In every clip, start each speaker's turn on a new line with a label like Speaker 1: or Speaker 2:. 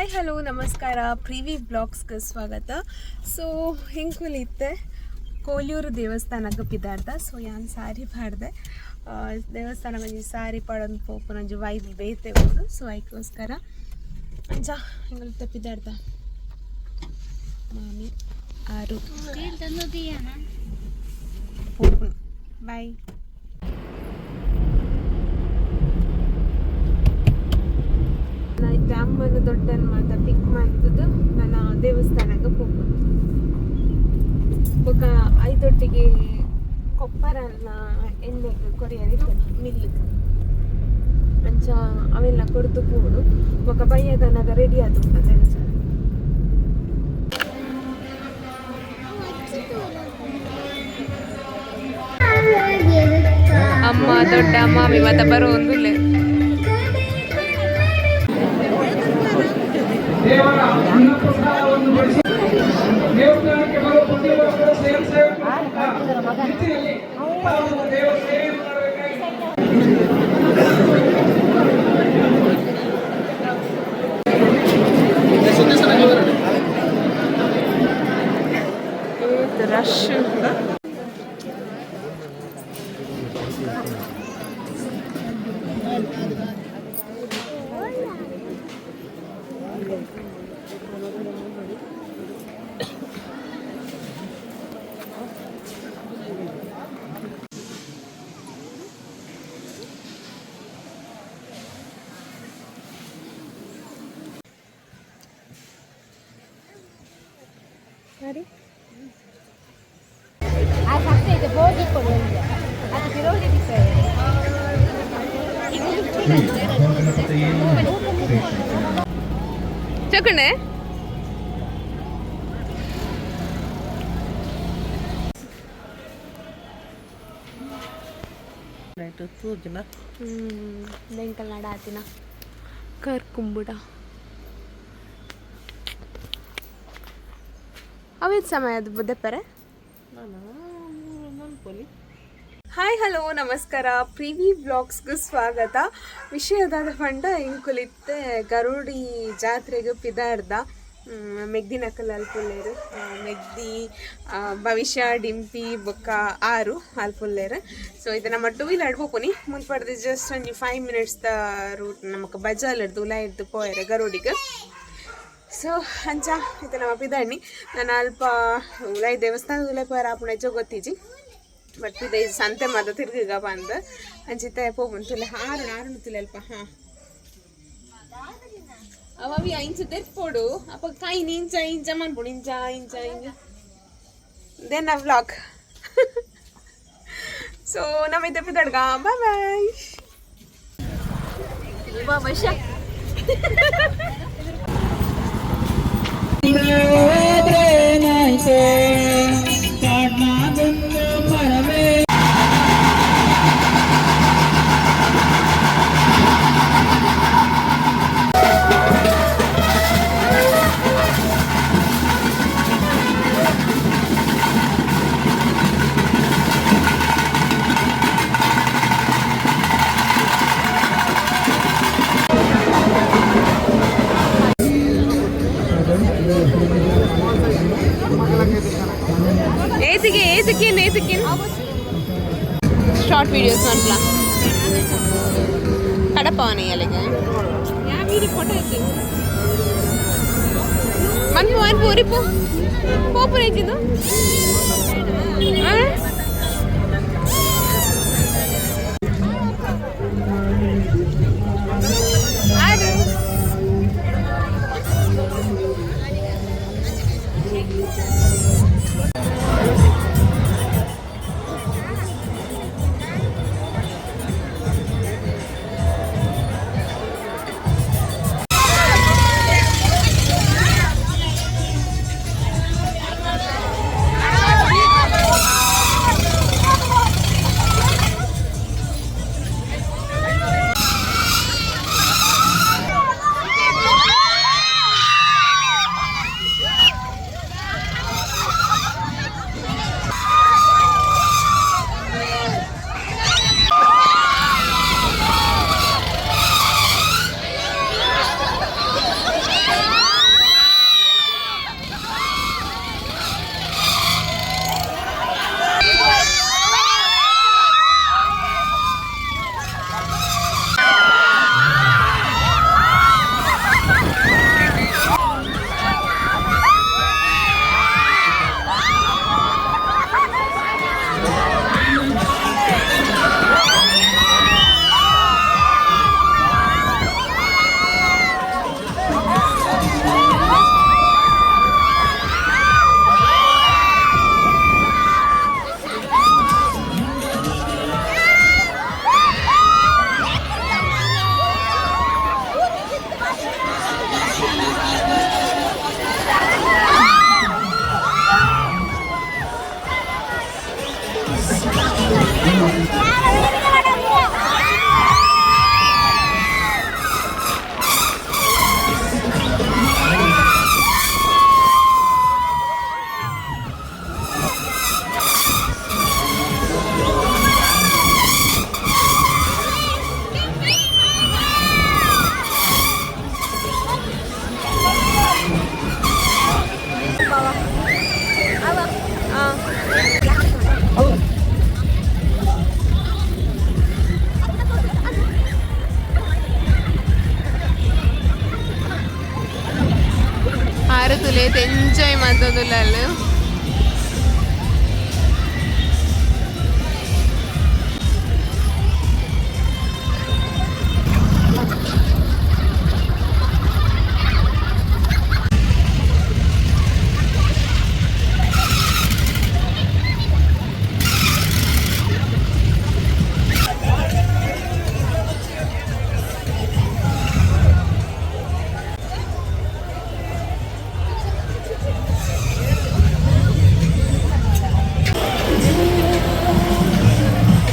Speaker 1: Hi, hello, ನಮಸ್ಕಾರ. Privy ಬ್ಲಾಗ್ಸ್ಗೆ ಸ್ವಾಗತ. ಸೊ ಹಿಂಕುಲಿತ್ತೆ ಕೋಲಿಯೂರು ದೇವಸ್ಥಾನಕ್ಕೆ ಪಿದಾರ್ದ. ಸೊ ಯಾನ್ ಸಾರಿ ಪಾಡ್ದೆ. ದೇವಸ್ಥಾನ ಒಂಜಿ ಸಾರಿ ಪಾಡೊಂದು ಪೋಪುನ ಒಂಜಿ ವೈಬ್ ಬೇತೆ ಉಂಡು. ಸೊ ಐಕೋಸ್ಕರ ಅಂಚ ಎಂಕುಲು ಪಿದಾರ್ದ. ಮಾಮಿ ಆರು ಪೋಪುನು. ಬಾಯ್. ಇತ್ತೆ ಅಮ್ಮನ ದೊಡ್ಡನ್ ಮಾತ ಪಿಕ್ ಮಂತುದು ನನ್ನ ದೇವಸ್ಥಾನಕ್ಕೆ ಪೋಪುನು. ಬೊಕ ಐತೊಟ್ಟಿಗೆ ಕೊಪ್ಪರನ್ನ ಎಣ್ಣೆಗೆ ಕೊರಿಯರೆ ಮಿಲ್ಗೆ. ಅಂಚ ಅವೆಲ್ಲ ಕೊಡ್ದು ಪೋಡು. ಬೊಕ ಬಯ್ಯದನಗ ರೆಡಿ ಆದು ಅಂಚ. ಅಮ್ಮ, ದೊಡ್ಡ ಮಾಮಿ ಮಾತ ಬರುವಂದುಲ್ಲೆ.
Speaker 2: ದೇವರ ಅನ್ನಪ್ರಸಾದವನ್ನು ಬಡಿಸಿ ದೇವಸ್ಥಾನಕ್ಕೆ ಬರುವ ಪುಣ್ಯವಂತರ ಸ್ವಯಂ ಸೇವಕರ ರೀತಿಯಲ್ಲಿ ತಾವು ದೇವರ ಸೇವೆಯನ್ನು ಮಾಡಬೇಕಾಗಿ.
Speaker 1: ರಶ್. ಸರಿ.
Speaker 3: ಆ ಸತ್ತೈತೆ ಹೋಗಿ ಕೊಡು. ಅದು ರೋಗಿ.
Speaker 1: ಚಕಣೆ. ಬೆಂಕಲ್ನಾಡ ಆತಿನ ಕರ್ಕುಂಬುಡ. ಅವೇದು ಸಮಯ ಅದು ಬುದ್ದಪ್ಪರೆ. ಹಾಯ್, ಹಲೋ, ನಮಸ್ಕಾರ. ಪ್ರಿವಿ ಬ್ಲಾಗ್ಸ್ಗೆ ಸ್ವಾಗತ. ವಿಷಯದಾದ ಪಂಡ ಇಂಕುಲಿತ್ತೆ ಗರುಡಿ ಜಾತ್ರೆಗೆ ಪಿದಾರ್ದ. ಮೆಗ್ದಿನಕಲ್ ಅಲ್ಪುಲ್ಲೇರು. ಮೆಗ್ದಿ, ಭವಿಷ್ಯ, ಡಿಂಪಿ ಬೊಕ್ಕ ಆರು ಅಲ್ಪುಲ್ಲೇರು. ಸೊ ಇದು ನಮ್ಮ ಟೂ ವೀಲರ್ ಪೋಪುನಿ. ಮುನ್ಪಡ್ದು ಜಸ್ಟ್ ಒಂಜಿ 5 ಮಿನಿಟ್ಸ್ the root. ನಮಕ್ ಬಜಾಲ್ ಇಡ್ದು ಉಲ ಇಡ್ದು ಪೋಯರೆ ಗರುಡಿಗೆ. ಸೊ ಅಂಚ ಇದು ನಮ್ಮ ಪಿದಾಡ್ನಿ. ನಾನು ಅಲ್ಪ ಉಲಾಯಿ ದೇವಸ್ಥಾನದ ಉಲಾಯಿ ಪೋಯರ ಆಪುಣ ಹೆಚ್ಚು ಗೊತ್ತಿಜಿ. ಬಟ್ ಇದು ಸಂತೆ ಮಾತ ತಿರ್ಗಿಗ ಬಂದು ಅಂಚಿತ್ತೆ ಪೋಪುನ್ ತುಲೆ. ಆರು ಆರು ತುಲೆ ಅಲ್ಪ. ಹಾಂ, ಅವ ಅವಿ ಇಂಚ ತೆರ್ಪೋಡು. ಅಪ್ಪ ಕೈನ್ ಇಂಚ ಇಂಚ ಮನ್ಪುಡು, ಇಂಚ ಇಂಚ ಇಂಚ. Then ಆ ವ್ಲಾಗ್. ಸೊ ನಮ್ಮ ಇದ್ದ ಪಿದಾಡ್ಗ. Bye bye. ಏತಿಗೆ ಏತಿಗೆ ಏತಿಗೆ ಶಾರ್ಟ್ ವೀಡಿಯೋಸ್ ಮನ್ಪಲ ಕಡಪವನ ಅಲ್ಲಿಗೆ. ಫೋಟೋ ಮನ್ಪು ಮನ್ಪು ಉರಿಪು ಪೋಪು ರೇಜಿಂದು. ಆರು. ತುಲೇತ್ ಎಂಜಾಯ್ ಮಂತೊಂದುಲ್ಲಲ್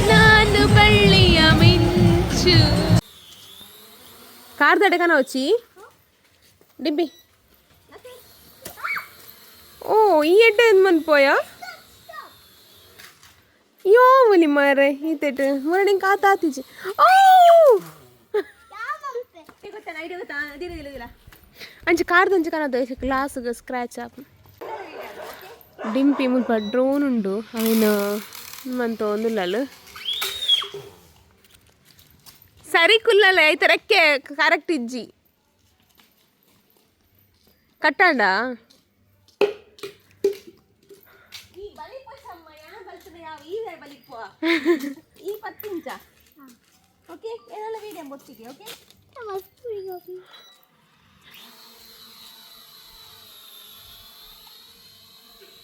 Speaker 1: ನಾನು ಬಳ್ಳಿಯ ಮಿಂಚು ಕಾರ್ ತಡೆಕನ వచ్చి ಡಿಬ್ಬಿ ಓ ಈ ಎಡ್ಡೆ ಮನ್ ಪೋಯಾ ಯೋ ಒಲಿ ಮಾರೆ ಈತೆಟ್ ಮುರಡಿಂಗ್ ಕಾತಾತಿಜಿ ಓ ಅಂಚ ಕಾರ್ದಂಚ ಕನದ ಗ್ಲಾಸ್ ಸ್ಕ್ರ್ಯಾಚ್ ಆಪ್ ಡಿಂಪಿ ಮುಲ್ಪ ಡ್ರೋನ್ ಉಂಡು ಅವಿನ ಮಂತೊಂದುಲ್ಲಲ್ ಸರಿ ಕುಲ್ಲಲ್ಲ ಐತ ರೆಕ್ಕೆ ಕರೆಕ್ಟ್ ಇಜ್ಜಿ ಕಟ್ಟಾಂಡ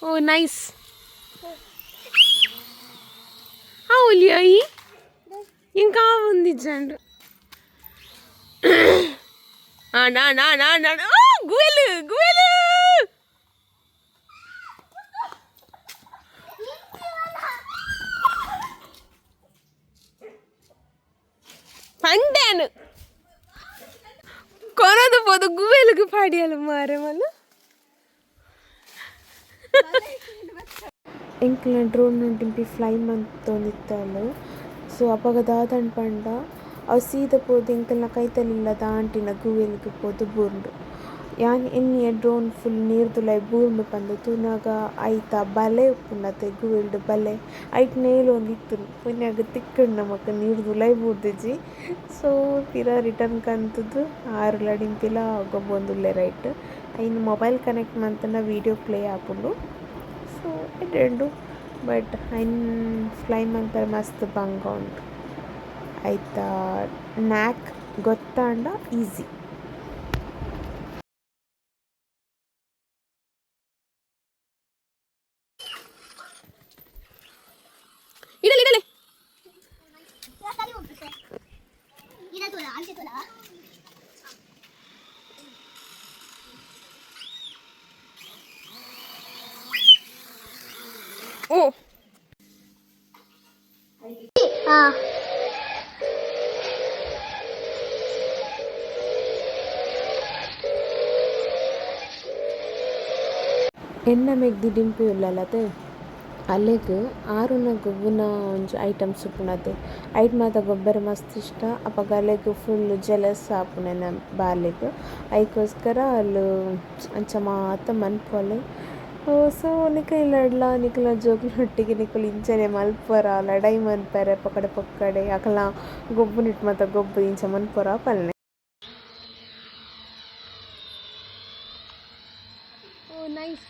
Speaker 1: ಓ ನೈಸ್ ಒಲಿ ఇంకా ఉంది జండు నా నా నా నా గువెలు గువెలు పండాను కొనదు పోదు గువెలుకు పాడియాలి మారే వాళ్ళు ಎಂಕ್ಲ ಡ್ರೋನ್ ಡಿಂಪಿ ಫ್ಲೈ ಮಂತೊಂದಿತ್ತಲ್ ಸೊ ಅಪಗ ದಾದಂಡ್ ಪಂಡ ಅವು ಸೀದ ಪೋದು ಎಂಕಲ್ನ ಕೈತಲಿಲ್ಲ ದಾಂಟಿನ ಗುವೆಲ್ಗ್ ಪೋದು ಬೂರ್ಂಡು ಯಾನ್ ಎನ್ನಿಯ ಡ್ರೋನ್ ಫುಲ್ ನೀರ್ದುಲಾಯಿ ಬೂರ್ಂಡು ಪಂದ್ ತೂನಗ ಐತ ಬಲೆ ಉಪ್ಪುಂಡತೆ ಗುವೆಲ್ಡ್ ಬಲೆ ಐಟ್ ನೇಲೊಂದಿತ್ತುಂಡು ಪುನ್ಯಾಗ ತಿಕ್ಕುಂಡು ನಮಕ್ ನೀರ್ದುಲಾಯಿ ಬೂರ್ದಿಜಿ ಸೊ ಪಿರ ರಿಟರ್ನ್ ಕಂತುದು ಆರುಲ ಡಿಂಪಿಲ ಗೊಬ್ಬೊಂದುಲ್ಲೆರ್ ಐಟ್ ಐನ್ ಮೊಬೈಲ್ ಕನೆಕ್ಟ್ ಮಂತುಂಡ ವೀಡಿಯೋ ಪ್ಲೇ ಆಪುಂಡು ಸೊ ಎಡ್ಡೆ ಬಟ್ ಐನ್ ಫ್ಲೈ ಮನ್ಪೆರೆ ಮಸ್ತ್ ಬಂಗ ಉಂಡು ಐತ ನ್ಯಾಕ್ ಗೊತ್ತಾಂಡ ಈಸಿ. ಇಡಲಿ ಇಡಲಿ. ಓ ಎನ್ನ ಮೆಗ್ದಿ ಡಿಂಪಿ ಉಲ್ಲಲತೆ ಅಲೆಗ್ ಆರುನ ಗೊಬ್ಬುನ ಒಂಜಿ ಐಟಮ್ಸ್ ಉಪ್ಪುನತೆ ಐಟ್ ಮಾತ ಗೊಬ್ಬೆರೆ ಮಸ್ತ್ ಇಷ್ಟ ಅಪಗ ಅಲೆಗ್ ಫುಲ್ ಜೆಲಸ್ ಆಪುಂಡು ಎನ್ನ ಬಾಲೆಗ್ ಐಕೋಸ್ಕರ ಅಲ್ ಅಂಚ ಮಾತ ಮನ್ಪುವಲ್ ಸೊ ನಿಕುಲು ನಿಕಲ್ನ ಜೋಕುಲೊಟ್ಟಿಗೆ ನಿಕುಲು ಇಂಚನೆ ಮಲ್ಪುವರ ಲಡಾಯಿ ಮನ್ಪೆರೆ ಪೊಕ್ಕಡೆ ಪೊಕ್ಕಡೆ ಅಕಲ್ನ ಗೊಬ್ಬುನಿಟ್ ಮಾತ ಗೊಬ್ಬು ಇಂಚ ಮನ್ಪುವರ ಪನ್ಲೆ. ಓ ನೈಸ್.